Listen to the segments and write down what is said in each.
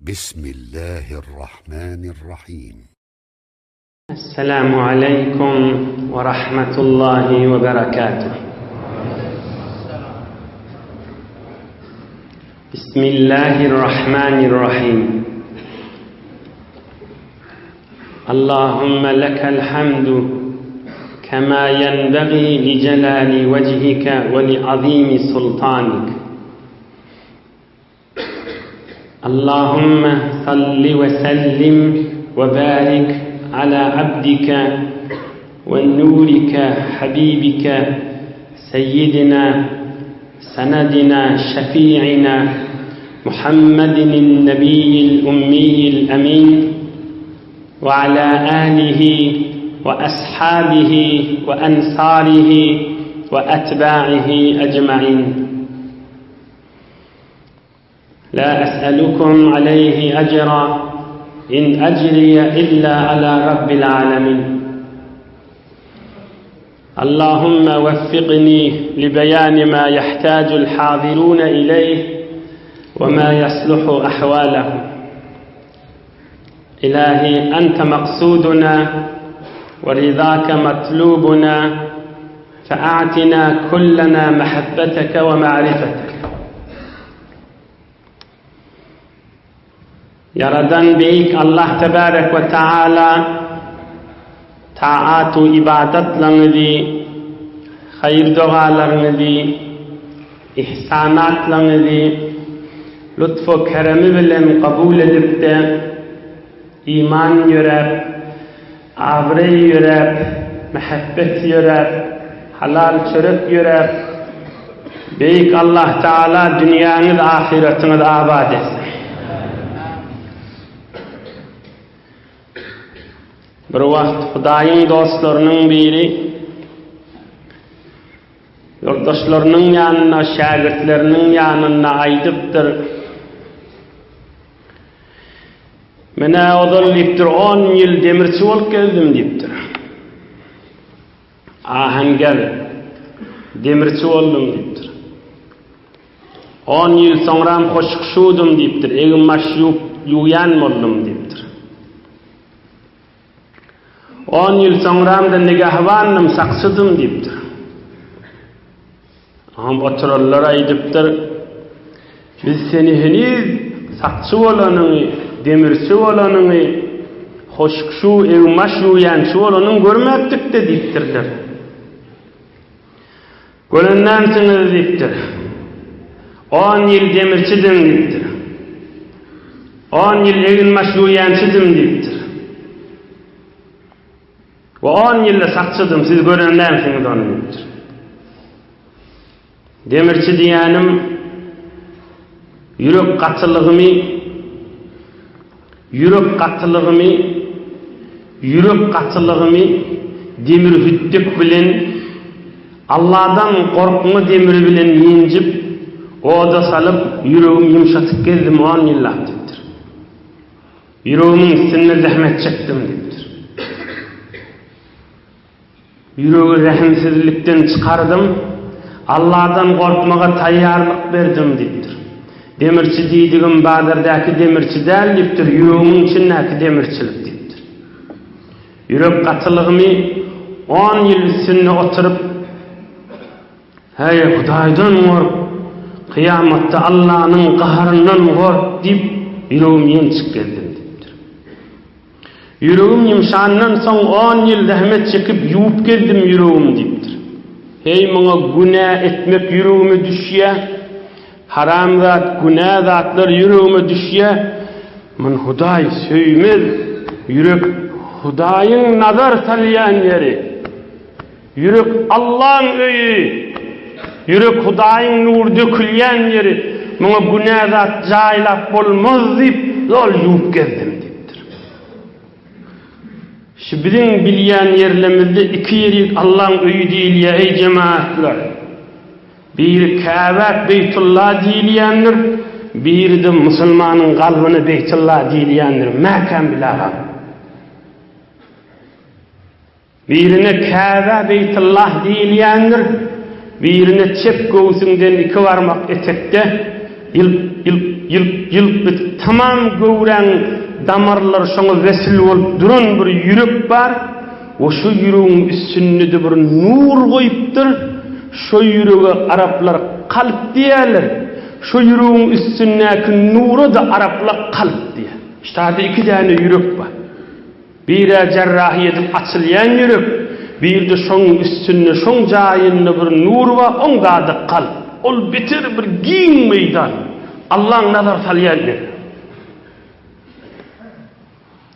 Bismillahirrahmanirrahim. Esselamu aleýkum we rahmetullahi we berekatuh. Bismillahirrahmanirrahim. Allahümme lekel hamdu kema yenbaghi li celali vechike ve li azimi sultanik. Allahümme salli ve sellim ve barik ala abdike ve nurike habibike seyyidina senedina şefi'ina Muhammedin nebiyyil ummiyyil emin ve ala alihi ve ashabihi ve ensarihi ve etba'ihi ecmain. La es'elukum aleyhi ecra in ecriye illa ala rabbil alemin. Allahümme veffikni li beyani ma yahtacul hazirune ileyh ve ma yasluhu ahvalehum. Ilahi ente maksuduna ve rizake matlubuna fe'atina kullena mehabbeteke ve ma'rifeteke. Ýaradan Beýik Allah Tebarek we Taala taat-u ybadatlaryňyzy, haýyr-dogalaryňyzy, ihsanatlaryňyzy lutf-u keremi bilen kabul edip-de, iman ýöräp, Abraý ýöräp, mähebbet ýöräp, halal çörek ýöräp, Beýik Allah Tagala dünýäňiz, ahyratyňyzy abat etsin. Bir wagt Hudaýyň dostlarynyň biri ýoldaşlarynyň ýanynda, şägirtleriniň ýanynda aýdypdyr. Men-ä ozal diýipdir, on ýyl demirçi bolup gezdim diýipdir. Ahenger, demirçi boldum diýipdir. On ýyl soňram hoşkşudym diýipdir, egin-baş ýuwup, ýuwýan boldum diýipdir. On ýyl soňram-da nigahbandym, sakçydym diýipdir. Oňam oturanlar aýdypdyr, Biz seni heniz sakçy bolanyňy, demirçi bolanyňy, hoşkşu, egin-baş ýuwýançy bolanyňy görmäpdik-de diýipdirler. Görendensiňiz diýipdir. On ýyl demirçidim diýipdir. On ýyl eginbaş ýuwýançydym diýipdir. We on ýylda sakçydym, siz görendensiňiz ony diýipdir. Demirçi diýýänim ýürek gatylygymy ýürek gatylygymy ýürek gatylygymy demir hütdük bilen Alladan gorkma demiri bilen ýenjip, oda salyp, ýüregimi ýumşatyp gezdim on ýyllap diýipdir. Ýüregimiň üstünde zähmet çekdim diýipdir. Ýüregi rehimsizlikden çykardym, Alladan gorkmaga taýýarlyk berdim diýipdir. Demirçi diýdigim bazardaky demirçi däl diýipdir, ýüregimiň içindäki demirçilik diýipdir. Ýürek gatylygymy on ýyl üstünde oturyp, Häý, Hudaýdan gork, kyýamatda Allanyň gaharyndan gork diýip, ýüregim ýençik gezdim diýipdir. Ýüregim ýumşandan soň on ýyl zähmet çekip ýuwup gezdim ýüregimi diýipdir. Heý muňa günä etmek ýüregime düşýä, haram zat, günä zatlar ýüregime düşýä, muny Hudaý söýmez, ýürek Hudaýyň nazar salýan ýeri. Ýürek Allaň öýi. Ýürek Hudaýyň nury dökülýän ýeri. Muňa günä zat jaýlap bolmaz diýip, doly ýuwup gezdim diýipdir. Şu biziň bilýän ýerlemizde iki ýeri Allaň öýi diýilýär, eý jemagatlar. Biri Käbä Beýtulla diýilýändir, biri-de musulmanyň kalbyna Beýtulla diýilýändir. Mäkäm bil agam. Birine Käbä Beýtullah diýilýändir, birine çep göwsüňden iki barmak etekde. Ýylp, ýylp, ýylp, ýylp edip tamam göwräň damarlary şoňa wesil bolup duran bir ýürek bar we şo ýüregiň üstünde-de bir nur goýupdyr, şo ýürege araplar kalp diýýärler, şo ýüregiň üstündäki nura-da araplar kalp diýýär. Ştada iki däne ýürek bar. Birä jerrahy edip açylýan ýürek, birde şoň üstünde, şoň jaýynda bir nur bar, oň zady kalp. Ol beter bir giň meýdan. Allaň nazar salýan ýeri.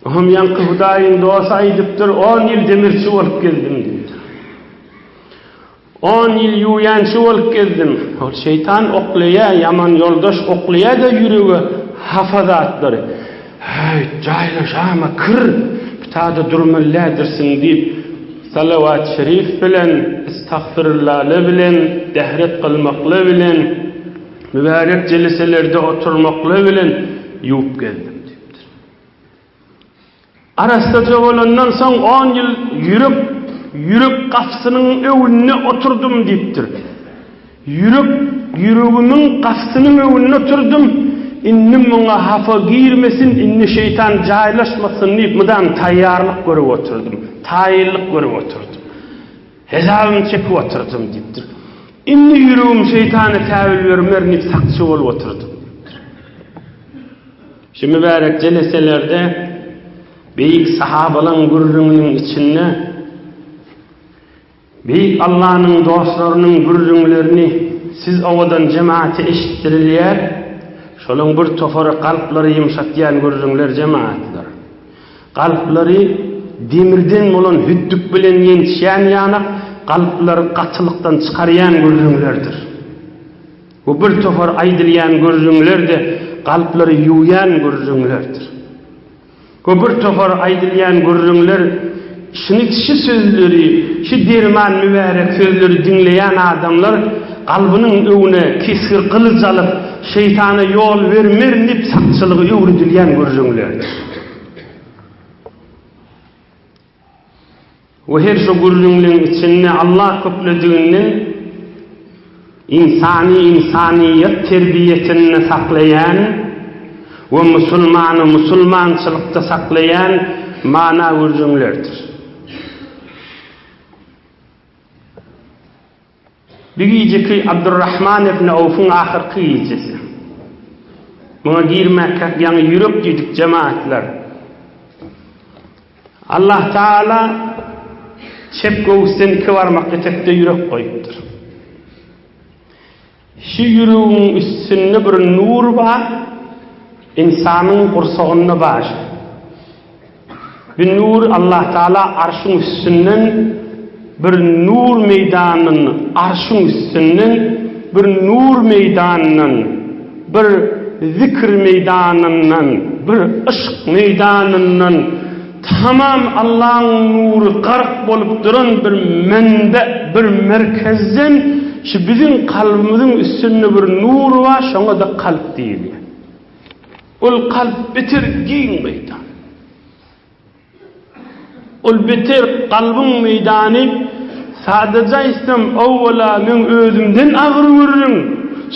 Oňam ýaňky Hudaýyň dosty aýdypdyr, on ýyl demirçi bolup gezdim diýipdir. On ýyl ýuwýançy bolup gezdim. Ol şeýtan oklaýa, ýaman ýoldaş oklaýa-da ýürege hapa zatlary. Häý, jaýlaşama, kir, pitada durmalylädirsiň diýip, salawat-şerif bilen, istagfyrullale bilen, dehret kylmakla bilen, mübärek jeleselerde oturmakla bilen ýuwup gezdim diýipdir. Arassaja bolandan soň on ýyl ýürek ýürek gapysynyň öňünde oturdym diýipdir. Ýürek ýüregimiň gapysynyň öňünde oturdym, indi muňa hapa girmesin, indi şeýtan jaýlaşmasyn diýip mydam taýýarlyk görüp oturdym, taýynlyk görüp oturdym. Hesabymy çekip oturdym diýipdir. Indi ýüregim şeýtana täwil bermerin diýip sakçy bolup oturdym diýipdir. Şu mübärek jeleselerde beýik sahabalaň gürrüňiniň içinde Beýik Allanyň dostlarynyň gürrüňlerini siz owadan jemaata eşitdirilýär. Şolaň bir topary kalplary ýumşatýan gürrüňler jemaatlar. Kalplary demirden bolan hütdük bilen ýençýän ýanak kalplary gatylykdan çykarýan gürrüňlerdir. Bu bir topar aýdylýan gürrüňler-de kalplary ýuwýan gürrüňlerdir. Bu bir topar aýdylýan gürrüňler şuny şu sözleri, şu derman mübärek sözleri diňleýän adamlar kalbynyň öňüne kesgir gylyç alyp, şeýtana ýol bermerin diýip sakçylygy öwredilýän gürrüňlerdir. We her şu gürrüňleň içinde Allah köplediginden ynsany ynsanyýet terbiýesinde saklaýan we musulmany musulmançylykda saklaýan mana gürrüňlerdir. Bir gijeki Abdurrahman ibn Awfyň ahyrky gijesi. Muňa girmäkäk ýaňy ýürek diýdik jemaatlar. Allah Taala çep göwüsden iki barmak etekde ýürek goýupdyr. Şu ýüregiň üstünde bir nur bar, ynsanyň gursagynda bar. Bir nur Allah Taala arşyň üstünden bir nur meýdanyn arşyň üstünden bir nur meýdanyndan bir zikr meýdanyndan bir yşk meýdanyndan Tamam Allaň nury gark bolup duran bir menbe, bir merkezden şu biziň kalbymyzyň üstünde bir nur bar, şoňa-da kalp diýilýär. Ol kalp beter giň meýdan. Ol beter kalbyň meýdany, sadaja aýtsam, owwala meň özümden agyr gürrüň,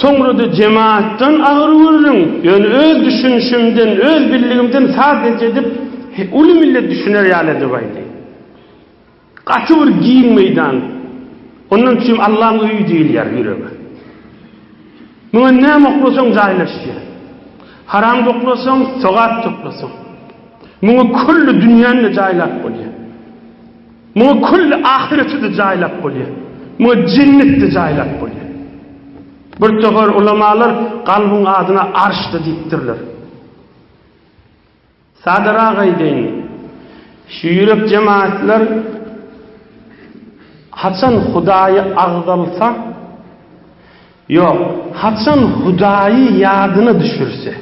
soňra-da jemaatdan agyr gürrüň, ýöne öz düşünişimden, öz bildigimden sadaja edip, uly millet düşüner ýaly edip aýdaýyn. Gaty bir giň meýdan. Ondan üçin Allaň öýi diýilýär ýürege. Muňa näme oklasaň jaýlaşýar. Haram oklasaň, sogap toplasaň. Muňa külli dünýäni-de jaýlap bolýar. Muňa külli ahyreti-de jaýlap bolýar. Muňa jennet-de jaýlap bolýar. Bir topar ulamalar kalbyň adyna arş-da diýipdirler. Sadarak aýdaýyn, şu ýürek jemaatlar haçan Hudaýy agzalsa, ýok, haçan Hudaýy ýadyna düşürse,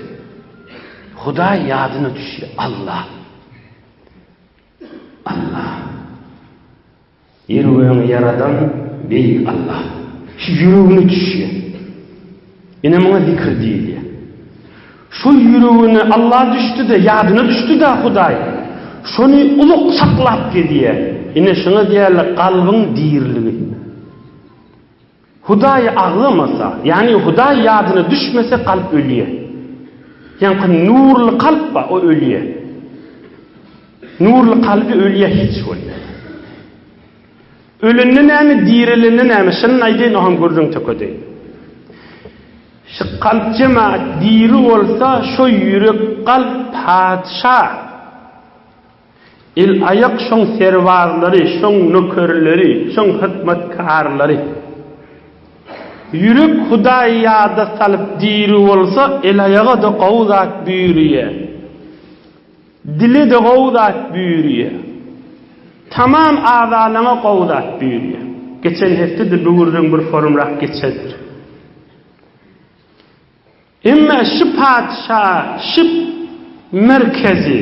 Hudaý ýadyna düşýär, Allah. Allah. Ýer-gögüňi ýaradan Beýik Allah. Şu ýüregine düşýär. Ine muňa zikr diýilýär. Şol ýüregine Allah düşdi-de, ýadyna düşdi-dä Hudaý. Şony uzak saklap gezýär. Ine şuňa diýýärler kalbyň diriligi. Hudaýy agzamasa, ýagny Hudaý ýadyna düşmese kalp ölýär. Ýaňky nurly kalp bar, o ölýär. Nurly kalby ölýär hiç bolýar. Ölende näme, direlende näme, şuny aýdaýyn, oňam gürrüň tökedeýin. Şu kalp jemaat diri bolsa, şo ýürek kalp patyşa. El-aýak şoň serbazlary, şoň nökerleri, şoň hyzmatkarlary. Ýürek Hudaýy ýada salyp diri bolsa, el-aýaga-da gowy zat buýurýar. Dile-de gowy zat buýurýar. Tamam azalaňa gowy zat buýurýar. Geçen hepde-de bu gürrüň bir forumrak geçendir. Emma şu patyşa, şu merkezi,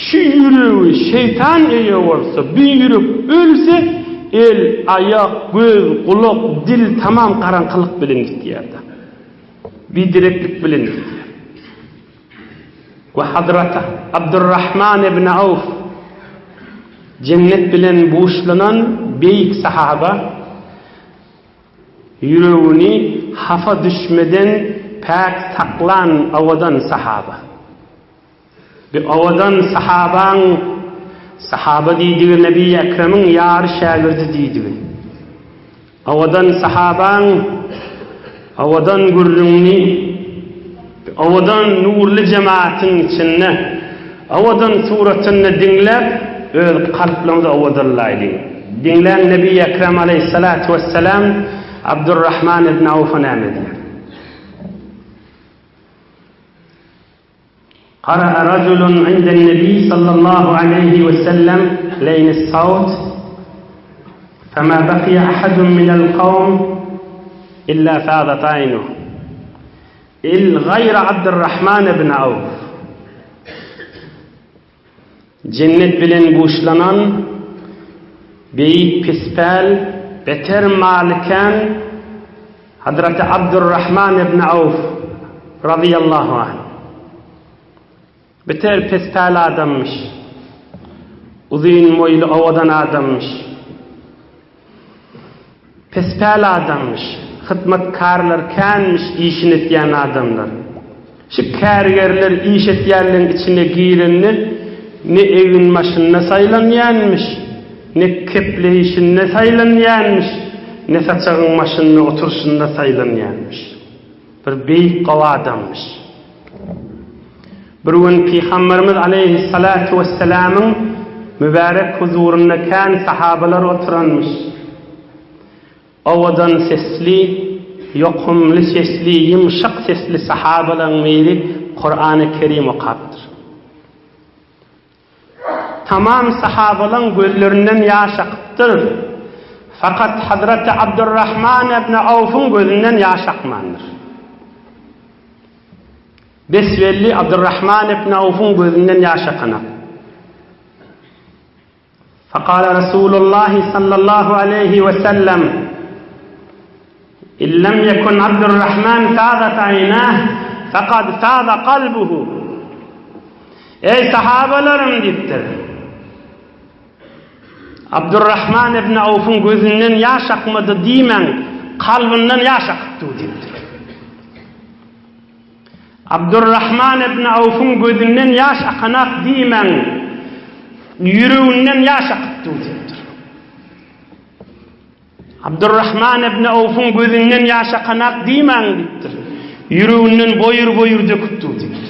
şu ýüregi şeýtan eýe bolsa, bu ýürek ölse, el, aýak, göz, gulak, dil tamam garaňkylyk bilen gitýär-de. Bidereklik bilen gitýär. We Hazraty Abdurrahman ibn Awf jennet bilen buşlanan beýik sahaba, Ýüregini hapa düşmeden päk saklan owadan sahaba. Bi owadan sahabaň sahaba diýdigi Nebi Ekremiň ýary şägirdi diýdigi. Owadan sahabaň owadan gürrüňini owadan nurly jemaatyň içinde owadan suratynda diňläp öz kalplaryňyzy owadanlaýlyň. Diňläň Nebi Ekrem aleýhissalatu wessalam Abdurrahman ibn Awfa näme diýýär. Gara'a rajulun inden Nebi sallallahu aleýhi wesellem leýnis sawt fema bakiýe ahadun minel kawm illa fadat aýnuh il gaýra Abdurrahman ibn Awf. Jennet bilen buşlanan beýik pespäl, beter maly kän Hazraty Abdurrahman ibn Awf razyýallahu anh. Beter pespäl adammyş. Uzyn boýly owadan adammyş. Pespäl adamyş. Hyzmatkarlar känmiş işini etýän adamlar. Şu kärgerler iş etýänleň içine girende ne eginbaşynda saýlanýanmyş, ne kepleýşinde saýlanýanmyş, ne saçagyň başynda oturyşynda saýlanýanmyş. Bir beýik gowy adamyş. Bir gün Pygamberimiz aleýhissalatu wessalamyň mübärek huzurynda kän sahabalar oturanmyş. Owadan sesli, ýokumly sesli, ýumşak sesli sahabalaryň biri Kurany Kerim okapdyr. Tamam sahabalaň gözlerinden ýaş akypdyr. Fakat Hazreti Abdurrahman ibn Awfyň gözünden ýaş akmandyr. Besbelli Abdurrahman ibn Awfyň gözünden ýaş akanak. Fakala Resulullah sallallahu aleýhi we sellem In lem yekun Abdurrahman fadat aýnah fekad fada kalbuhu Eý sahabalarym diýipdir. Abdurrahman ibn Awfyň gözünden ýaş akmady diýmäň, kalbyndan ýaş akypdy diýipdir. Abdurrahman ibn Awfyň gözünden ýaş akanak diýmäň, ýüreginden ýaş akyp dur diýipdir. Abdurrahman ibn Awfyň gözünden ýaş akanak diýmäň diýipdir. Ýüreginden boýur-boýur döküp dur diýipdir.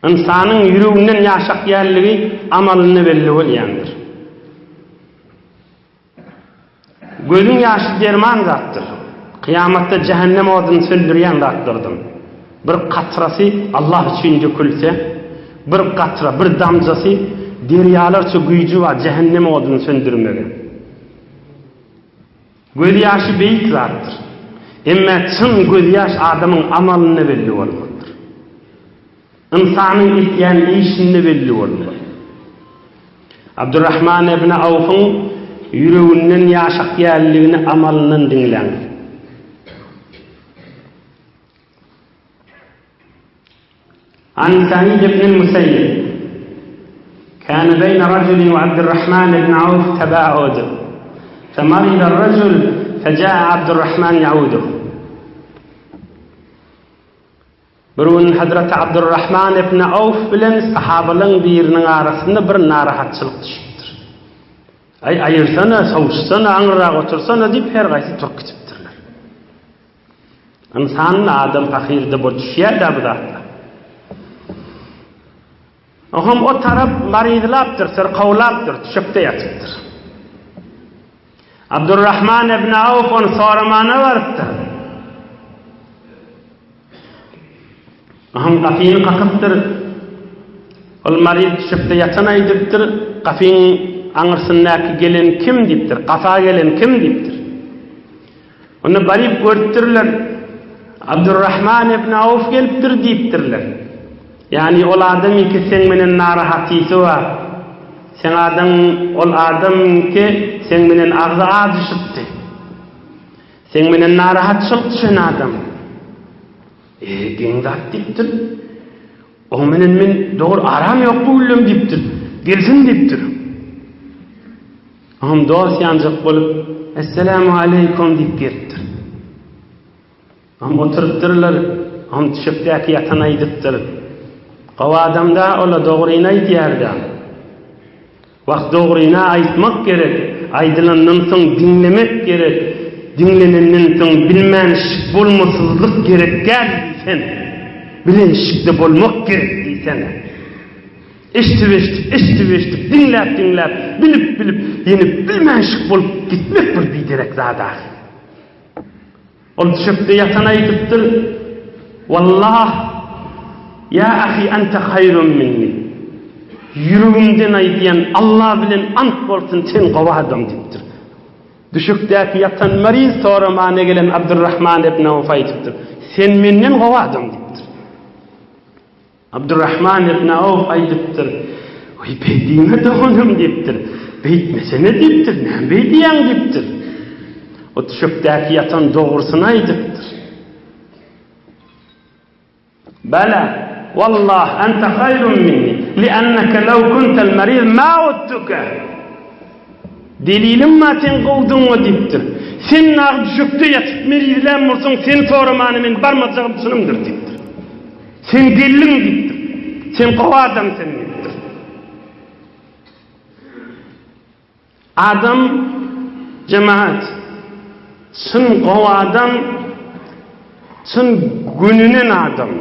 Ynsanyň ýüreginden ýaş akýanlygy amalynda belli bolýandyr. Gözüň ýaşy derman zatdyr. Kyýamatda jähennem oduny söndürýän zatlardan. Bir katrasy Allah üçin dökülse, bir katra, bir damjasy derýalarça güýji bar jähennem oduny söndürmege. Gözýaşy beýik zatdyr. Emma çyn gözýaş adamyň amalynda belli bolmalydyr. Ynsanyň etýän işinde belli bolmaly. Abdurrahman ibn Awfyň ýüreginden ýaş akýanlygyny amalyndan diňläň. An Said ibn al-Musayyib Kana beýne rajulin we Abdurrahman ibn Awf tabaud. Femarida rejul fejaa Abdurrahman yauduh. Bir gün Hazreti Abdurrahman ibn Awf bilen sahabalaryň biriniň arasynda bir narahatçylyk düşüpdir. Aý, aýyrsana, sowuşsana, aňyrrak otursana diýip her gaýsy turup gidipdirler. Ynsan adam pahyrda bolup düşýär-dä bu zatlar. Oňam o tarap maryzlapdyr, syrkawlapdyr, düşekde ýatypdyr. Abdurrahman ibn Awf ony soramana barypdyr. Oňam gapyny kakypdyr. Ol maryz düşekde ýatan aýdypdyr, gapyň aňyrsyndaky gelen kim diýipdir, gapa gelen kim diýipdir. Onda baryp görüpdirler, Abdurrahman ibn Awf gelipdir diýipdirler. Ýagny ol adamyňky seň menen narahatysy bar. Seň adyň ol adamyňky seň menen agzy ajyşypdy. Seň menen narahatçylyk düşen adam. E, geň zat diýipdir. Oň menen men dogry aram ýok bu güllem diýipdir. Gelsin diýipdir. Oňam dost ýanjak bolup, Esselamu aleýkum diýip gelipdir. Oňam oturypdyrlar, oňam düşekdäki ýatan aýdypdyr. Gowy adam-da, ol-a dogryny aýdýar-da. Wah, dogryny-a aýtmak gerek, aýdylandan soň diňlemek gerek, diňlenenden soň bilmänşik bolmasyzlyk gerek däl diýsene. Bilenşikde bolmak gerek diýsene. Eşidip-eşidip, eşidip-eşidip, diňläp-diňläp, bilip-bilip, ýene bilmänşik bolup gitmek bir biderek zat ahyry. Ol düşekde ýatan aýdypdyr, Wallah, ýa ahy ente haýrun minni. Ýüregimden aýdýan, Allah bilen ant bolsun, sen gowy adam diýipdir. Düşekdäki ýatan maryz soramana gelen Abdurrahman ibn Awf aýdypdyr, Sen menden gowy adam diýipdir. Abdurrahman ibn Awf aýdypdyr, Weý, beý diýme doganym diýipdir. Beýtmesene diýipdir, näme beý diýýäň diýipdir. O düşekdäki ýatan dogrusyny aýdypdyr. Bala, wallah ente haýrun minni, li'anneke law kuntel marid ma uttuke. Delilim bar seň gowudygyňa diýipdir. Sen dagy düşekde ýatyp merizlän bolsaň, seni soramana men barmajagym çynymdyr diýipdir. Sen geldiň diýipdir. Sen gowy adam sen diýipdir. Adam jemaat çyn gowy adam çyn gönünen adam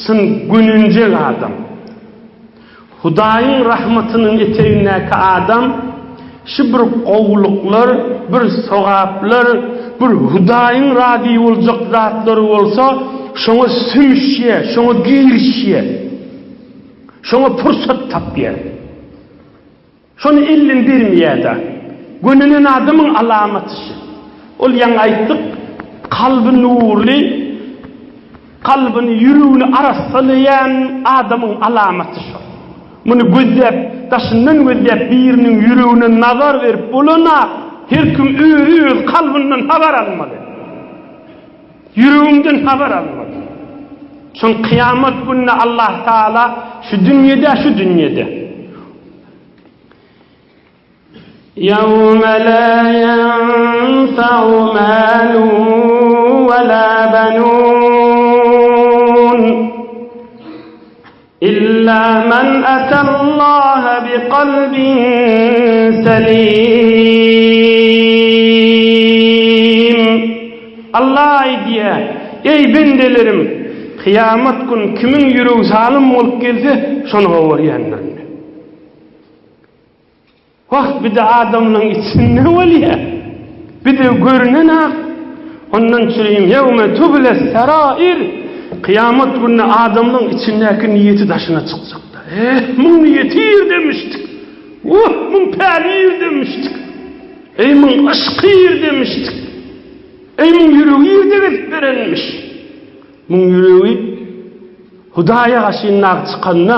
çyn gönünjek adam. Hudaýyň rahmatynyň etegindäki adam şu bir gowulyklar, bir sogaplar, bir Hudaýyň razy boljak zatlary bolsa, şoňa sümüşýär, şoňa girişýär. Şoňa pursat tapýar. Şony elden bermeýär-de. Gönenen adamyň alamaty şu. Ol ýaňy aýtdyk, kalby nurly, kalbyny, ýüregini arassalaýan adamyň alamaty şol. Muny gözläp, daşyndan gözläp biriniň ýüregine nazar berip bolanok. Her kim özi öz kalbyndan habar almaly. Ýüregiňden habar almaly. Şol kyýamat gününe Allah Taala şu dünýede, şu dünýede. Ýewme la ýenfa'u malun we la benun illa men atallaha bi kalbin selim. Allah aýdýar, Eý bendelerim, kyýamat gün kimiň ýüregi salym bolup gelse, şony gowarýandyryn. Wah, bir-de adamlaň içinde bolýa. Bir-de görünen-ak. Ondan çürim ýewme tubles serair. Kyýamat gününe adamlaň içindäki niýeti daşyna çykjakda. Eh, muň niýeti ýerdemişdik. Wah, muň päli ýerdemişdik. Eý, muň yşky ýerdemişdik. Eý, muň ýüregi ýerde gezip berenmiş. Muň ýüregi Hudaýa gaşyn nag çykanda,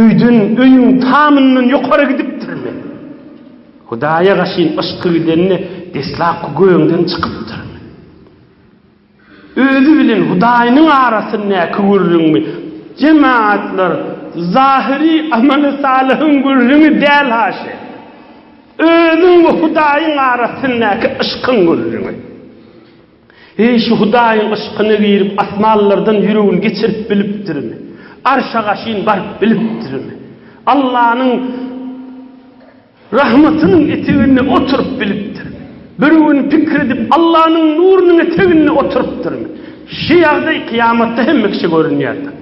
öýden, öýüň tamyndan ýokary gidipdirmi? Hudaýa gaşyn yşky gidende, deslapky göňden çykypdyrmy? Özi bilen Hudaýynyň arasyndaky gürrüňmi? Jemagatlar, zahyry amaly salyhyň gürrüňi däl haşy. Özüň we Hudaýyň arasyndaky yşkyň gürrüňi. Eý, şu Hudaýyň yşkyna girip, asmanlardan ýüregini geçirip bilipdirmi? Arşa gaşyn baryp bilipdirmi? Allanyň rahmatynyň eteginde oturyp bilipdirmi? Bir gün pikir edip, Allanyň nurunyň eteginde oturypdyrmy? Şu ýagdaý kyýamatda hemme kişä görünýärdir.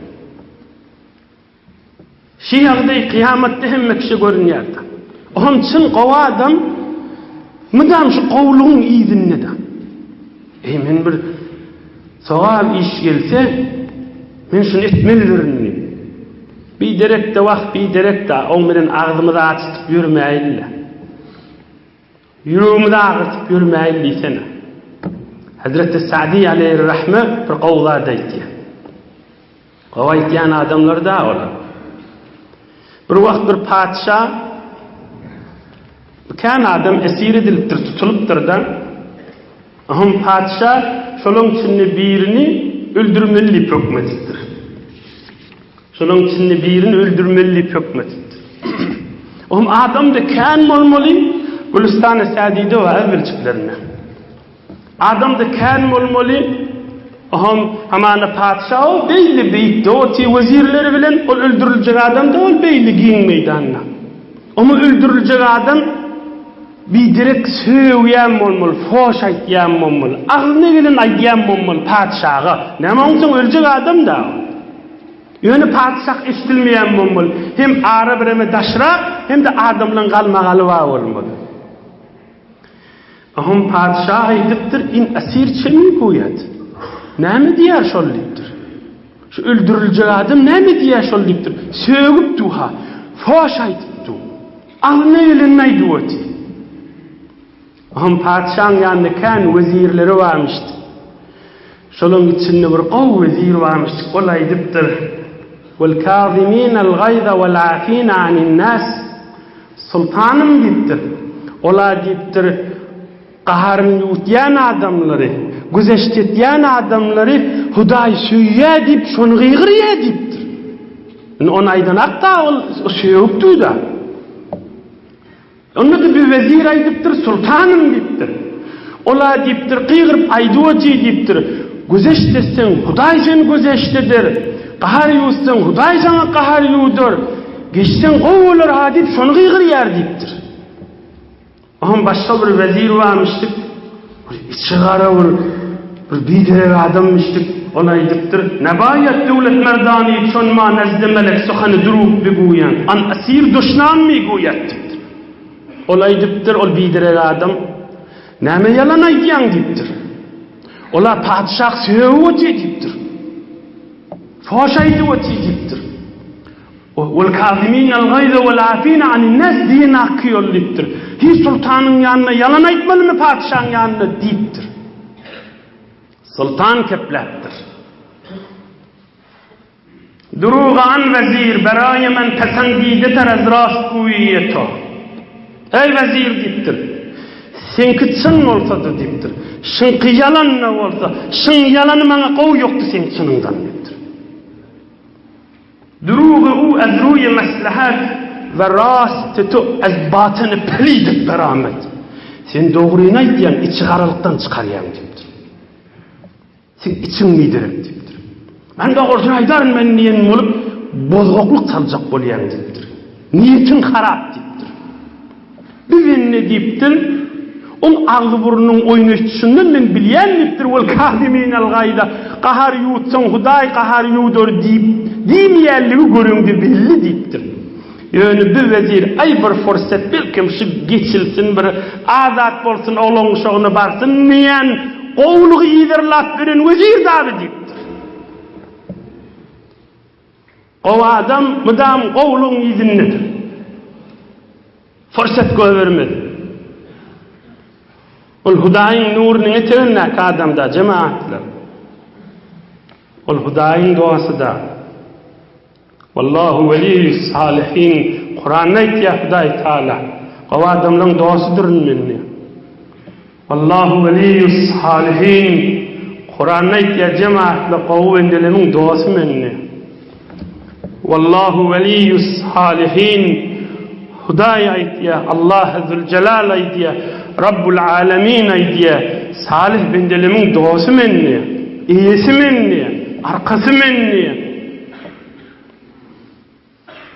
Şi ýagdaý kyýamatda hemme kişä görünýärdi. Oňam çyn gowy adam mydam şu gowulygyň yzynda-da. Eý, men bir sogap iş gelse, men şuny etmelidirin diýip. Biderek-de wah, biderek-de, oň bilen agzymyzy açytyp ýörmäýin-le. Ýüregimizi agyrtyp ýörmäýin diýsene. Hezreti Sa'di aleýhir-rahme bir gowy zat aýtýar. Gowy aýtýan adamlar-da olar. Bir wagt bir patyşa kän adam esir edilipdir, tutulypdyr-da. Oňam patyşa şolaň içinde birini öldürmeli diýip höküm edipdir. Şolaň içinde birini öldürmeli diýip höküm edipdir. Oňam adam-da kän bolmaly, Gülüstan-y Sädide bar bilçiklerinde. Adam-da kän bolmaly, Oňam hamana patyşa ol beýle beýikde otyr wezirleri bilen, ol öldüriljek adam-da ol beýle giň meýdanda. Oňa öldüriljek adam biderek sögýän bolmaly, foş aýtýan bolmaly, agzyna geleni aýdýan bolmaly patyşaga. Näme onsoň öljek adam-da ol. Ýöne patyşah eşidilmeýän bolmaly. Hem ara bireme daşrak, hem-de adamlaň galmagaly bar bolmaly. Oňam patyşa aýdypdyr, In esir çemi goýat? Näme diýýär şol diýipdir. Şu öldüriljek adam näme diýýär şol diýipdir. Sögüp duha, foş aýdyp du. Agzyna gelenini aýdyp otyr. Oňam patyşaň ýanynda kän wezirleri barmyşdy. Şolaň içinde bir gowy wezir barmyş. Ol aýdypdyr, Wel kaziminel gaýza wel afina anin nas. Soltanym diýipdir. Ol-a diýipdir, gaharyny ýuwutýan adamlary, güzeşt etýän adamlary Hudaý söýýär diýip, şony gygyrýar diýipdir. Indi ony aýdanakda ol sögüp dur-da. Onda-da bir wezir aýdypdyr, Soltanym diýipdir. Ol-a diýipdir, gygyryp aýdyp otyr diýipdir. Güzeşt etseň, Hudaý seni güzeşt eder. Gahar ýuwutsaň, Hudaý saňa gahar ýuwudar. Geçseň gowy bolar-ha diýip, şony gygyrýar diýipdir. Oňam başga bir wezir barmyşdyk. Bir içigara bir bir biderek adammyşdyk. Ol aýdypdyr, Nebaýat döwlet merdany çon ma nezde melek suhany durug biguýan, an esir duşnam miguýat diýipdir. Ol aýdypdyr, ol biderek adam, Näme ýalan aýdýaň diýipdir. Ol-a patyşah sögüp otyr diýipdir. Foş aýdyp otyr diýipdir. Wal kaziminal gaýza wal afina anin nas diýen akky ýol diýipdir. Hiç sultanyň ýanynda ýalan aýtmalymy patyşaň ýanynda diýipdir. Sultan kepläpdir. Duruga an wezir beraýe men pesendideter ez rastguýy to. Eý wezir diýipdir. Seňki çyn bolsady diýipdir. Şyňky ýalan-da bolsa, şyň ýalany maňa gowy ýokdy seň çynyňdan diýipdir. Durugy u ez ruýy meslehet we rasty tu ez batyny pelidet beramet. Sen dogryny aýtýaň, içigaralykdan çykarýaň diýipdir. Seň içiň biderek diýipdir. Men dogrusyny aýdaryn men diýen bolup bozgaklyk saljak bolýaň diýipdir. Niýetiň harap diýipdir. Bir bende diýipdir, oň agzy-burnunyň oýnaşyşyndan men bilýän diýipdir, Wel kaziminel gaýza, gahar ýuwutsaň Hudaý gahar ýuwdar diýip, diýmeýänligi göreňde belli diýipdir. Ýöne bir wezir, aý bir fursat belkem şu geçilsin bir azat bolsun oglan-uşagyna barsyn diýen gowulygy yzarlap beren wezir dagy diýipdir. Gowy adam mydam gowulygyň yzyndadyr. Fursat goýbermez. Ol Hudaýyň nurunyň etegindäki adamda, jemagatlar. Ol Hudaýyň dostuda. Wallahu weliýus salihin. Kuranda aýtýar Hudaý Taala. Gowy adamlaryň dostudyryn men diýýär. Wallahu weliýus salihin. Kuranda aýtýar jemagatlar gowy bendeleriň dosty men diýýär. Wallahu weliýus salihin. Hudaý aýdýar, Allahy Züljelal aýdýar, Rabbul Alemin aýdýar, Salyh bendelemiň dosty men diýýär, eýesi men diýýär, arkasy men diýýär.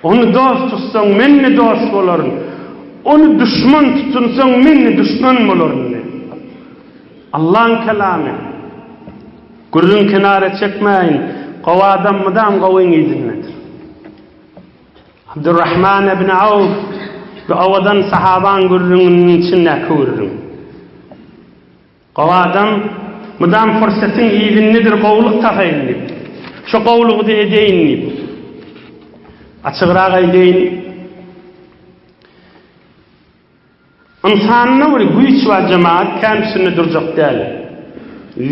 Ony dost tutsaň, men-de dost bolaryn, ony duşman tutunsaň, men-de duşman bolaryn diýýär. Allaň kelamy. Gürrüň kenara çekmäýin, gowy adam mydam gowyň yzyndadyr. Abdurrahman ibn Awf bu owadan sahabaň gürrüňiniň içindäki gürrüň. Gowy adam mydam pursatyň yzyndadyr gowulyk tapaýyn diýip. Şo gowulygy-da edeýin diýip. Açygrak aýdaýyn. Ynsanda bir güýç bar jemagat kän üstünde durjak däl.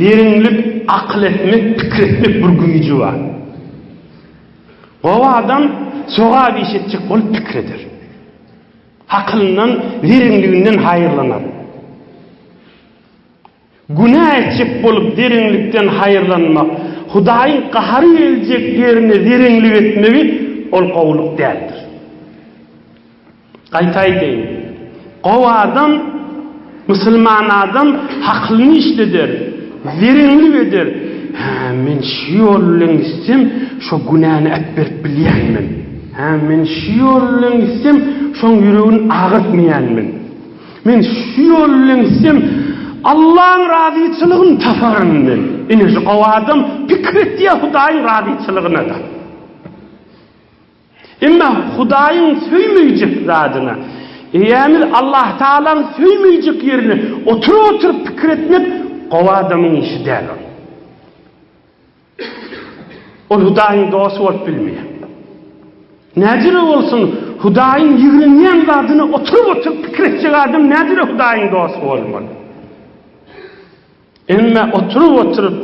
Zeriňlik akyl etmek pikir etmek bir güýji bar. Gowy adam sogap iş etjek bolup pikir eder. Akylyndan zeriňliginden haýyrlanar. Günä etjek bolup zereňlikden haýyrlanmak, Hudaýyň gahary geljek ýerine zereňlik etmegi ol gowulyk däldir. Gaýta aýdaýyn. Gowy adam, musulman adam hakylyny işleder, zereňlik eder. Hä, men şu ýol bilen gitsem, şo günäni äpberip bilýän men. Hä, men şu ýol bilen gitsem, şoň ýüregini agyrtmaýan men. Men şu ýol bilen gitsem, Allaň razyçylygyny taparyn men. Ine, şu gowy adam pikir etýär Hudaýyň razyçylygyna-da. Emma Hudaýyň söýmeýjek zadyna, Eýämiz Allahtagalaň söýmeýjek ýerine oturyp-oturyp pikir etmek gowy adamyň işi däl ol. Ol Hudaýyň dosty bolup bilmeýär. Näjüre bolsun, Hudaýyň ýigrenýän zadyna oturyp-oturyp pikir etjek adam näjüre Hudaýyň dosty bolmaly? Emma oturyp-oturyp,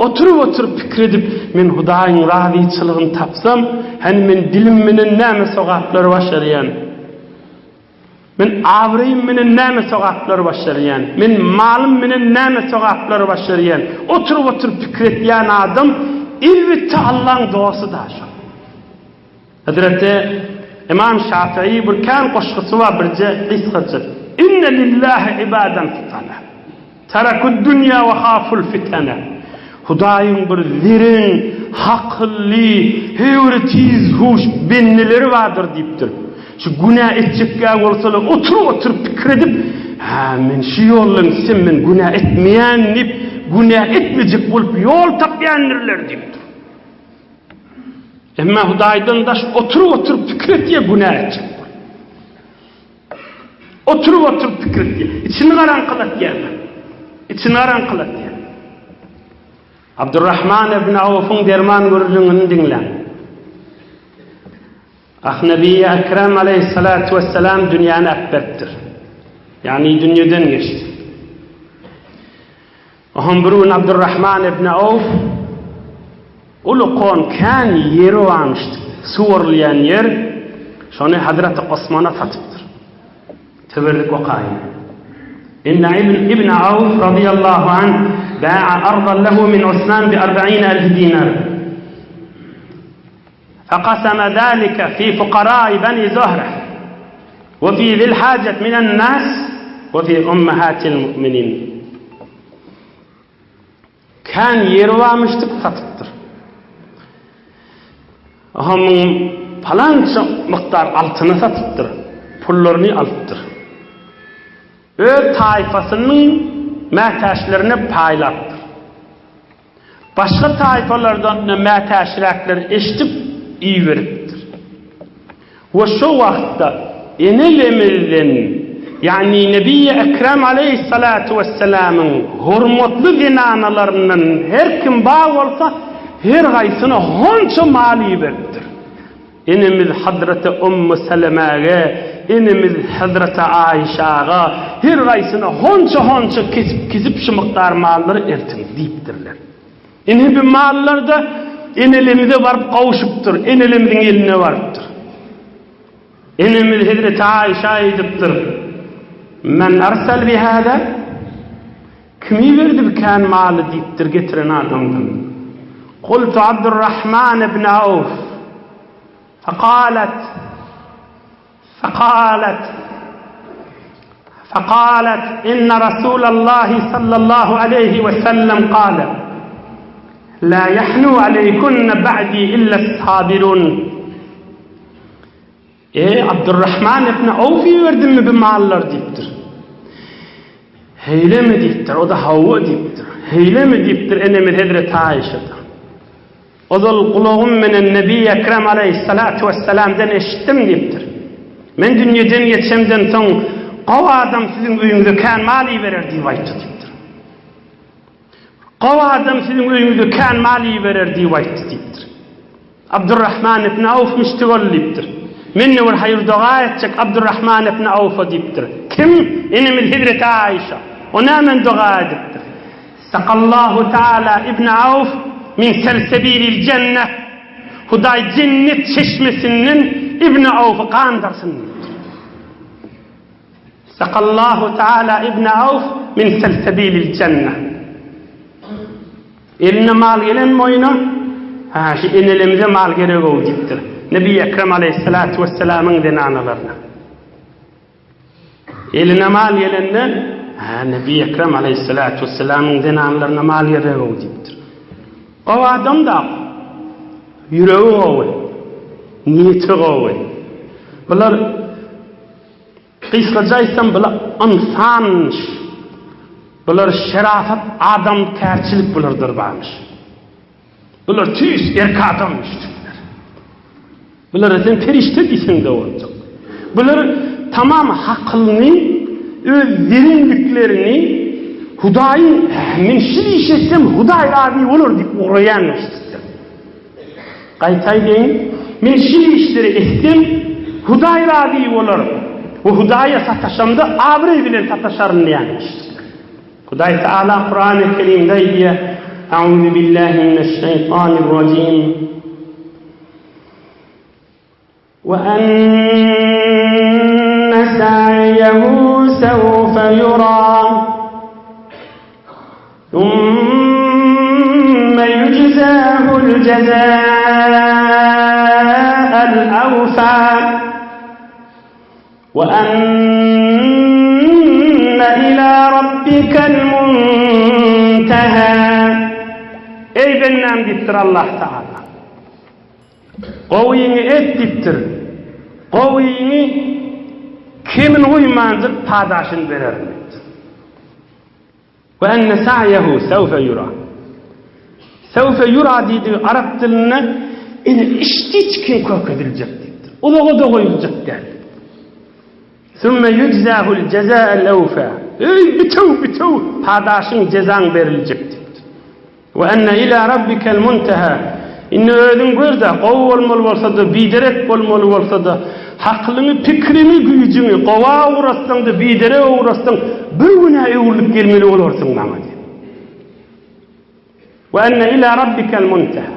oturyp-oturyp pikir edip, men Hudaýyň razyçylygyny tapsam, hany men dilim menen näme sogaplary başarýan? Men abraýym menen näme sogaplary başarýan? Men malym menen näme sogaplary başarýan? Oturyp-oturyp pikir etýän adam, elbetde Allaň dosty-da şol. Hezreti Ymam Şafii bir kän goşgusy bar birje gysgajyk. Inne lillahi ibadan futana. Terakud dünýä we haful fitene. Hudaýyň bir zereň, hakylly, höwri tiz huş bendeleri bardyr diýipdir. Şu günä etjekkä bolsalar oturyp-oturyp pikir edip, hä men şu ýoldan gitsem men günä etmeýän diýip, günä etmejek bolup ýol tapýandirler diýipdir. Emma Hudaýdan daş oturyp-oturyp pikir etýär günä etjek bolup. Oturyp-oturyp pikir etýär. Içini garaňkylatýar. Içini garaňkylatýar. Abdurrahman ibn Awfyň derman gürrüňini diňläň. Ah Nebi Ekrem aleyhissalatu vesselam dünýäni äpberipdir. Ýagny dünýeden geçdi. Oňam bir gün Abdurrahman ibn Awf uly kon kän ýeri barmyşdy, suwarylýan ýer, şony Hazreti Osmana satypdyr. Teberrik okaýyn. Inna ibn ibn Awf radiyallahu anh ba'a ardan lehu min Osman bi arba'ina alf dinar. Faqasama zalika fi fuqara'i bani Zuhra we fi zil hajat minan nas we fi ummahatil mu'minin. Kän ýeri barmyşdyk satypdyr. Aha muň palança mukdar altyny satypdyr, pullaryny alypdyr. Öz taýfasynyň mätäçlerine paýlapdyr. Başga taýpalardan-da mätäçräkleri eşidip iberipdir. We şo wagtda enelemizden, ýagny Nebiýi Ekrem aleýhissalatu wessalamyň hormatly zenanalaryndan her kim bar bolsa, her haýsyna honça mal iberipdir. Enemiz Hazreti Ummu Selemäge, enemiz Hazreti Aişaga her haýsyna honça-honça kesip-kesip şu mukdar mallary ertiň diýipdirler. Ine bu mallar-da enelerimize baryp gowşupdyr, enelerimiziň eline barypdyr. Enemiz Hezreti Aişa aýdypdyr, Men arsal bihada? Kim iberdi bu kän maly diýipdir getiren adamdan. Kultu Abdurrahman ibn Awf. Fekalet. Fekalet Fekalet inne Rasulallahi sallallahu aleýhi we sellem kale La ýahnu aleýkunne ba'di illa sabirun E, Abdurrahman ibn Awf iberdimmi bu mallary diýipdir. Heýlemi diýipdir, o-da hawa diýipdir. Heýlemi diýipdir enemiz hezreti Aýşa-da. Ozal gulagym menen Nebi Ekrem aleýhissalatu wessalamdan eşitdim diýipdir. Men dünýeden geçemden soň gowy adam siziň öýüňize kän mal iberer diýip aýtdy diýipdir. Gowy adam siziň öýüňize kän mal iberer diýip aýtdy diýipdir. Abdurrahman ibn Awf müşdik boldy diýipdir. Men-de bir haýyr-doga etjek Abdurrahman ibn Awfa diýipdir. Kim? Enemiz hezreti Aýşa. O nämen doga edipdir? Sakallahu taala ibn Awf min selsebilil jenneh. Hudaý jennet çeşmesinden Ibn Awfy gandyrsyn diýipdir. Sakallahu taala Ibn Awf min selsebilil jenneh. Eline mal gelen boýuna, Ha, şu enelerimize mal gerek-ow diýipdir. Nebi Ekrem aleýhissalatu wessalamyň zenanalaryna. Eline mal gelende, Hä, Nebi Ekrem aleýhissalatu wessalamyň zenanlaryna mal gerek-ow diýipdir. Gowy adam-da, ýüregi gowy, niýeti gowy. Bular, gysgaça aýtsam, bular ynsanmyş. Bular şerafat, adamkärçilik bulardyr barmyş. Bular tüýs erk adam müşrikler. Bulara sen perişde diýseň-de boljak. Bular tamam hakylyny, öz zerinliklerini Hudaýyň men şul iş etsem Hudaý razy bolar diýip ugraýan müşrikler. Gaýta aýdaýyn, men şul işleri etsem Hudaý razy bolar we Hudaýa sataşamda abraý bilen sataşaryn diýýän müşrikler. Hudaý Teala Kurany Kerimde aýdýar, Auzu billahi mineşşeýtanirrajim. Ve enne sa'yehu sevfe yura. Thumme yujzahul cezâ'el evfâ. Ve enne ilâ rabbikel muntehâ. Eý bendäm diýipdir Allah Tagala. Gowyňy et diýipdir. Gowyňy kemini goýmanjyk padaşyny bererin diýipdir. We enne sa'yehu sewfe yura. Sewfe yura diýdigi arap dilinde ine içdi-içgin kökediljek diýipdir. Uzaga-da goýuljak däl. Sümme yujzahul jeza'el evfa. Eý bitew bitew padaşyň jezaň beriljek diýipdir. We enne ila rabbikel munteha. Indi özüň gör-de, gowy bolmaly bolsa-da, biderek bolmaly bolsa-da, hakylyňy, pikriňi, güýjüňi gowa ugratsaň-da, biderege ugratsaň, bir gün-ä öwrülip gelmeli bolarsyň maňa diýip. We enne ila rabbikel munteha.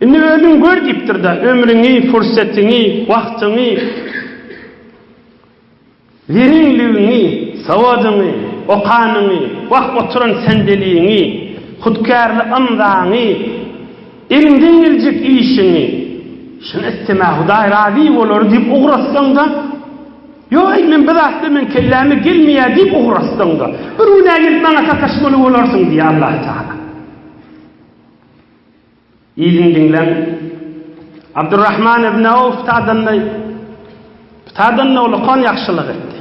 Indi özüň gör diýipdir-de, ömrüňi, pursatyňy, wagtyňy, Zerinligiňi, sowadyňy, okanyňy, wah oturan sendeliňi, hutkärli ymzaňy, eliňden geljek işiňi, şuny etsem-ä Hudaý razy bolar diýip ugratsaň-da, Ýok-eý, men bir zatda meň kelläme gelmeýär diýip ugratsaň-da, bir gün-ä gelip maňa sataşmaly bolarsyň diýýär Allatagala. Yzyny diňläň. Abdurrahman ibn Awf tadanda tadanda ulakan ýagşylyk etdi.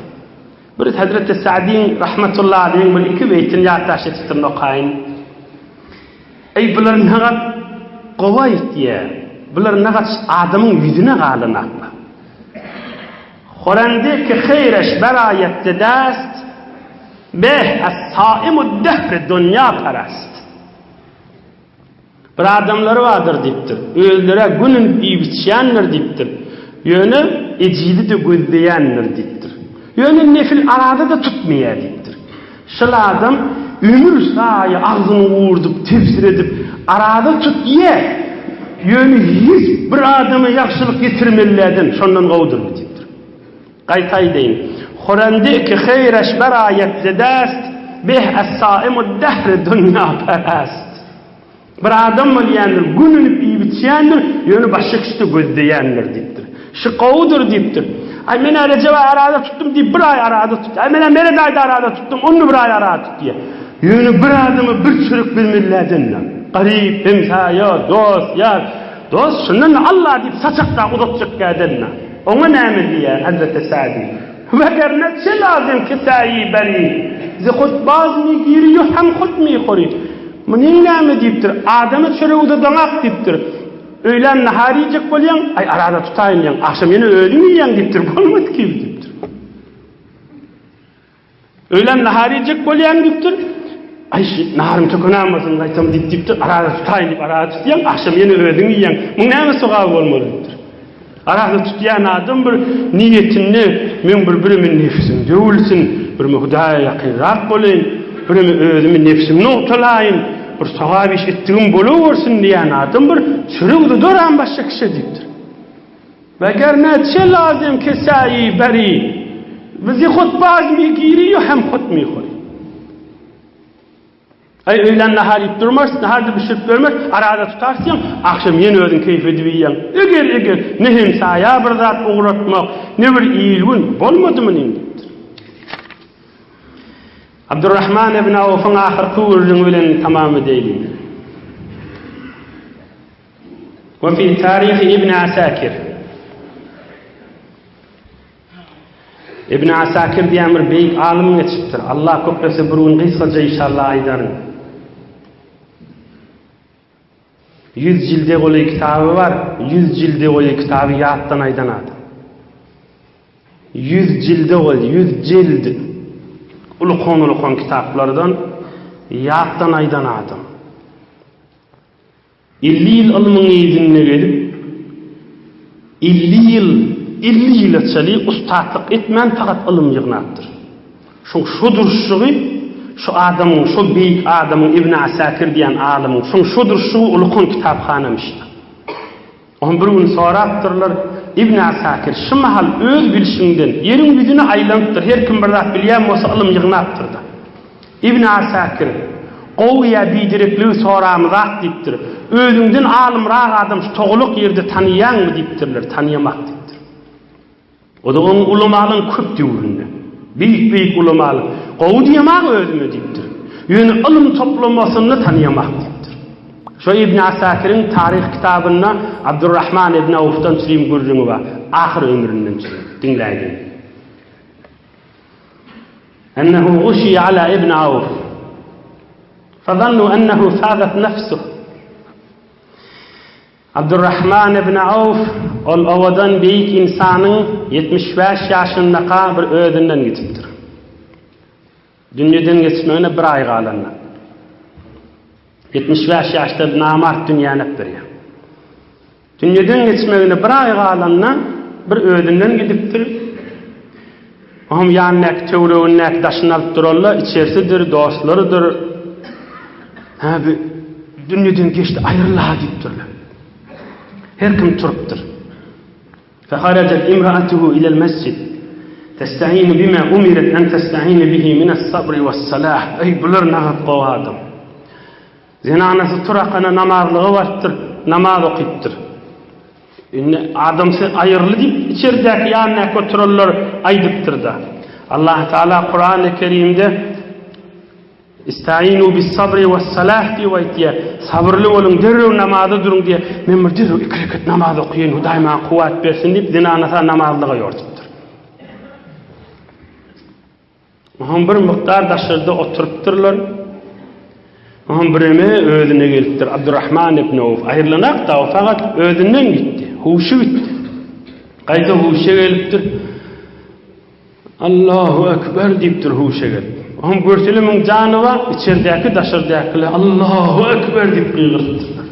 Bir Hazreti Sa'diň rahmetullahi aleýhiň bir iki beýtini ýatdaş etipdirin okaýyn. Eý bular nagat gowy aýtýar. Bular nagat adamyň ýüzüne galanaklar. Horende ki heýreş beraýet dest beh es-saimud dehr dunýa perast. Bir adamlary bardyr diýipdir. Özleri-ä günün iýip-içýändir diýipdir. Ýöne ejizi-de gözleýändir diýipdir. Ýöne nefil arada-da tutmaýar diýipdir. Şol adam ömür saýy agzyny gurdup, tebsir edip, arada tutýar. Ýöne hiç bir adama ýagşylyk ýetirmelilerden şondan gowudyr bu diýipdir. Gaýta aýdaýyn. Horende ki heýreş beraýet zedest, beh es-saimud-dehri dunýaperest. Bir adam bolýandyr, gününip iýip-içýändir, ýöne başga kişide gözleýändir diýipdir. Şu gowudyr diýipdir. Aý men-ä Rejep aýy araza tutdum diýip bir aý araza tutýar. Aý men-ä Meret aýda araza tutdum, onda bir aý araza tut diýýär. Ýöne bir adama bir çörek bermeliläden-dä. Garyp, hemsaýa, dost, ýar. Dost, şundan-da Alla diýip saçak dagy uzatjak gäden-dä. Oňa näme diýýär Hezreti Sadi? Wegerne çe lazym ki säýi beri, Ze hut baz mi giri ýu hem hut mi huri. Munyň näme diýipdir? Adama çörek uzadaňak diýipdir. Öýlän nahar iýjek bolýaň, aý arada tutaýyn diýýäň, agşam ýene özüň iýýäň diýipdir, bolmady ki diýipdir. Öýlän nahar iýjek bolýaň diýipdir. Aý şu naharym tökenämasyn gaýtam diýip diýipdir, arada tutaýyn diýip arada tutýaň, agşam ýene özüň iýýäň. Muň näme sogaby bolmaly diýipdir. Arada tutýan adam bir niýetinde meň bir birimi nefsim döwülsin, birimi Hudaýa ýakynrak bolaýyn, birimi özümi nefsimi nogtalaýyn, bir sogap iş etdigim bolawersin diýýän adam bir çörek uzadoram başga kişä diýipdir. Wegerne çe lazym ki säýi beri, Bizi hut baz mi giri ýu hem hut mi huri. Aý, öýlän nahar iýip durmarys, nahar-da bişirip bermeris, arada tutarsyň, agşam ýene özüň keýp edip iýýäň. Eger, eger, ne hemsaýa bir zat ugratmak, ne bir il-gün, bolmady munyň diýipdir. Abdurrahman ibn Awfyň ahyrky gürrüňi bilen tamam edeýliň. We fi tarihi Ibn Asakir. Ibn Asakir diýen bir beýik alym geçipdir. Allah köplese bir gün gysgaça inşallah aýdaryn. 100 jilde golaý kitaby bar, 100 jilde golaý kitaby ýatdan aýdan adam. 100 jilde golaý, 100 jild ulukan-ulukan kitaplardan ýatdan aýdan adam. 50 ýyl ylmyň yzynda gezip, 50 ýyl, 50 ýyla çenli ussatlyk etmän fakat ylym ýygnapdyr. Şoň şo durşugy, şo adamyň, şo beýik adamyň Ibn Asakir diýen alymyň, şoň şo durşugy ulukan kitaphanamyşdyr. Oňa bir gün sorapdyrlar, Ibn Asakir, şu mahal öz bilşiňden, ýeriň ýüzüne aýlanypdyr, her kim bir zat bilýän bolsa ylym ýygnapdyr-da. Ibn Asakir, Gowy ýa biderekligi soramyzak diýipdir. Özüňden alymrak adam şu togalak ýerde tanyýaňmy diýipdirler, Tanyýamak diýipdir. O-da oň ulamalyň köp döwründe. Beýik-beýik ulamalyň. Gowy diýemag özüme diýipdir. Ýöne ylym toplamasynda tanyýamak diýipdir. Şo Ibn Asakiriň taryh kitabynda Abdurrahman ibn Awfdan çürim gürrüňi bar. Ahyr ömründen çürim. Diňläýliň. Ennehu guşiýe ala ibn Awf. Fazannu ennehu fazat nefsuh. Abdurrahman ibn Awf ol owadan beýik ynsanyň 75 ýaşyndaka bir özünden gidipdir. Dünýeden geçmegine bir aý galanda. 75 ýaşda namart dünýäni öpdürýär. Dünýeden geçmegine bir aý galanda bir özünden gidipdir. Oňam ýanyndaky töweregindäki daşyny alyp duranda içerisidir, dostlarydyr. Hä bu dünýeden geçdi, aýryl-ha diýipdirler. Her kim turupdyr. Feharajat imraatuhu ilel mesjid. Testa'inu bima umirat an testa'inu bihi minas sabri was-salah. Eý bular nagat gowy adam. Zenanasy turakana namazlyga barypdyr, namaz okypdyr. Indi adamsy aýyrly diýip içeridäki ýanyndaky oturanlar aýdypdyr-da. Allah Taala Kurany Kerimde Istainu bis-sabri was-salah diýip aýtýar. Sabyrly boluň, derrew namaza duruň diýýär. Men bir derrew iki rekat namaz okaýyn, Hudaý maňa kuwwat bersin diýip zenanasy namazlyga ýortupdyr. Oňam bir mukdar daşarda oturypdyrlar. Oňam bireme özüne gelipdir. Abdurrahman ibn Awf aýrylanak-da, o fakat özünden gitdi. Huşy gitdi. Gaýta huşa gelipdir. Allahu Ekber diýipdir huşa gelip. Oňam görsele muň jany bar, içerdäki daşardakylar Allahu Ekber diýip gygyrypdyrlar.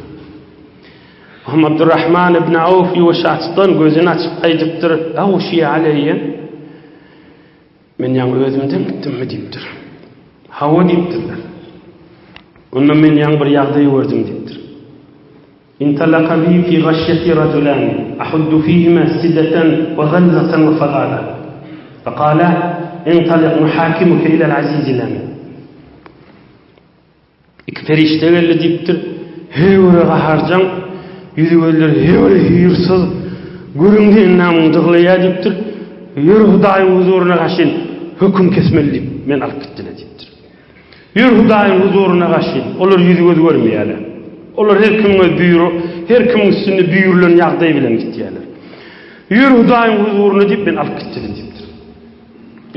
Oňam Abdurrahman ibn Awf ýuwaşjadan gözüni açyp aýdypdyr, Agşiýe aleýýe. Men ýaňy özümden gitdimmi diýipdir. Hawa diýipdirler. Onda men ýaňy bir ýagdaý gördüm diýipdir. Intalaka bi fi gaşýeti rajulan ahuddu fihima sidatan we galzatan we fazala. Fekala intalik nuhakimuke ilal azizil amin. Iki perişde geldi diýipdir. Höwre gaharjaň, ýüzi gözleri höwre hüýrsyz. Görüňde endamyň dyglaýar diýipdir. Ýör Hudaýyň huzuryna gaşyn höküm kesmeli diýip, meni alyp gitdiler diýipdir. Ýör Hudaýyň huzuryna gaşyn. Olar ýüz-göz görmeýärler. Olar her kimiň öz buýru, her kimiň üstünde buýrulan ýagdaý bilen gitýärler. Ýör Hudaýyň huzuryna diýip, meni alyp gitdiler diýipdir.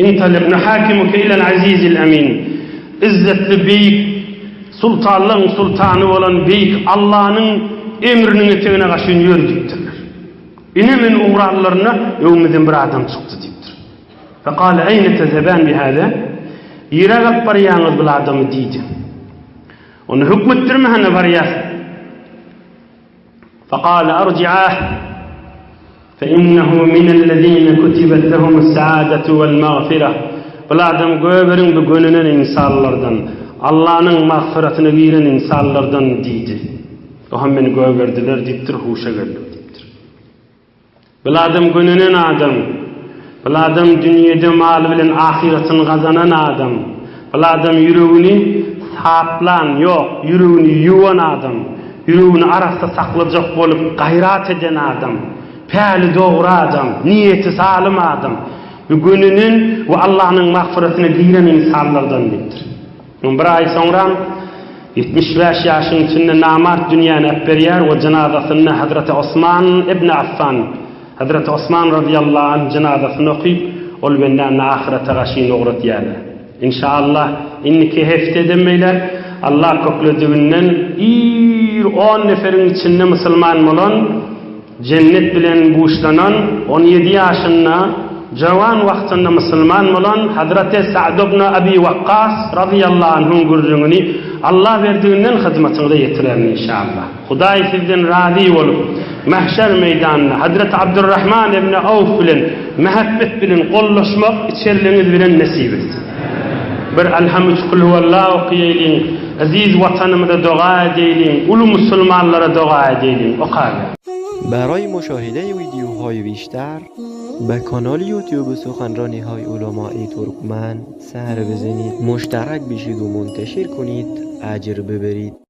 Intaliq nuhakimuke ilel azizil amin. Izzetli beýik sultanlaryň sultany bolan beýik Allanyň emriniň etegine gaşyn ýör diýipdirler. Ine men ugranlarynda öňümizden bir adam çykdy diýipdir. Fekale eýne tezheban bihäze? Niräk alyp barýaňyz bul adamy diýdi. Onda hökmetdirmi hany barýas? Fekale arji'ah fe innehu minellezine kutibet lehumus saadatu vel magfirah. Bul adamy göberiň bu gönenen ynsanlardan, Allanyň magfyratyna giren ynsanlardan diýdi. Oha meni gögerdiler diýipdir, huşa geldim diýipdir. Bil adam gönenen adam. Bil adam dünýede maly bilen ahyratyny gazanan adam. Bil adam ýüregini saplan, ýok, ýüregini ýuwan adam. Ýüregini arassa saklajak bolup gaýrat eden adam. Päli dogry adam, niýeti salym adam. Bu gönenen we Allanyň magfyratyna giren ynsanlardan diýipdir. Soň bir aý soňram, 75 ýaşyň içinde namart dünýäni äpberýär we jynazasynda Hazreti Osman ibn Affan, Hazreti Osman razyýallahu anh jynazasyny okyp, ol bendäni ahyrete gaşyn ugratýarlar. Inşaallah, indiki hefteden beýläk Allah köklediginden ir on neferiň içinde musulman bolan, Jennet bilen buşlanan, 17 ýaşynda, jawan wagtynda musulman bolan Hazreti Sa'd ibn Abi Wakkas razyýallahu anhuň gürrüňini Allah berdiginden hyzmatyňyza ýetirerin inşallah. Hudaý sizden razy bolup, mahşer meýdanynda Hazreti Abdurrahman ibn Awf bilen mähebbet bilen gollaşmak içerligiňiz bilen nesip etsin. Bir Alham üç Kulhuwallah okaýaýlyň, eziz Watanymyza doga edeýliň, uly musulmanlara doga edeýliň. Okaýaly. برای مشاهده ویدیوهای بیشتر به کانال یوتیوب سخنرانی های علمای ترکمن سر بزنید مشترک بشید و منتشر کنید اجر ببرید.